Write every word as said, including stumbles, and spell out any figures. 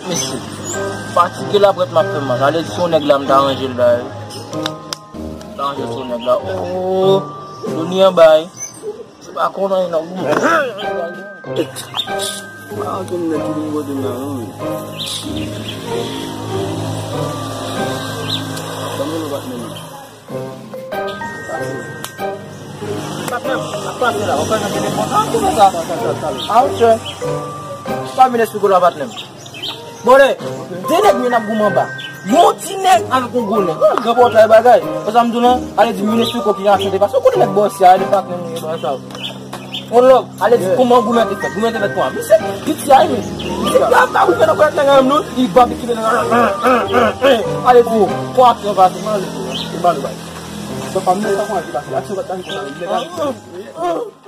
Mesye, fatige la prèt m ap fè m mal. Ale di se yon nèg la m ta ranje l la. M ta ranje l se yon nèg la. Oh, Doni an bay. Se pa konnen nan goumen. Pa ankenn nèg ki vin kote m la non men. Ban m yon lòt men. Patnè m, ap pase la, w ap pran nan telefòn. Ah, kouman sa? Ah, monchè. Pa vin esplike w la, patnè m. Bon, lè, de nèg menm ap goumen anba. Yon ti nèg avèk yon gwo nèg. Ah, gran pòtay bagay. Konsa m di w lan, ale di m vin esplike w ki jan aksyon te pase. Ou konnen nèg bòs ya, ale patnè m, bagay sa. On lòk, ale di kòman goumen te fèt. Goumen te fèt kòman? Misye, piti a, men. Misye, pa, pa goumen nan kòlèt nèg la menm non. Li pa piti nèg la. Ale di, kòman aksyon pase? Bon, pa nou bay. Bon, pa nou sa kòman ki pase. Aksyon pa t pase konsa, men.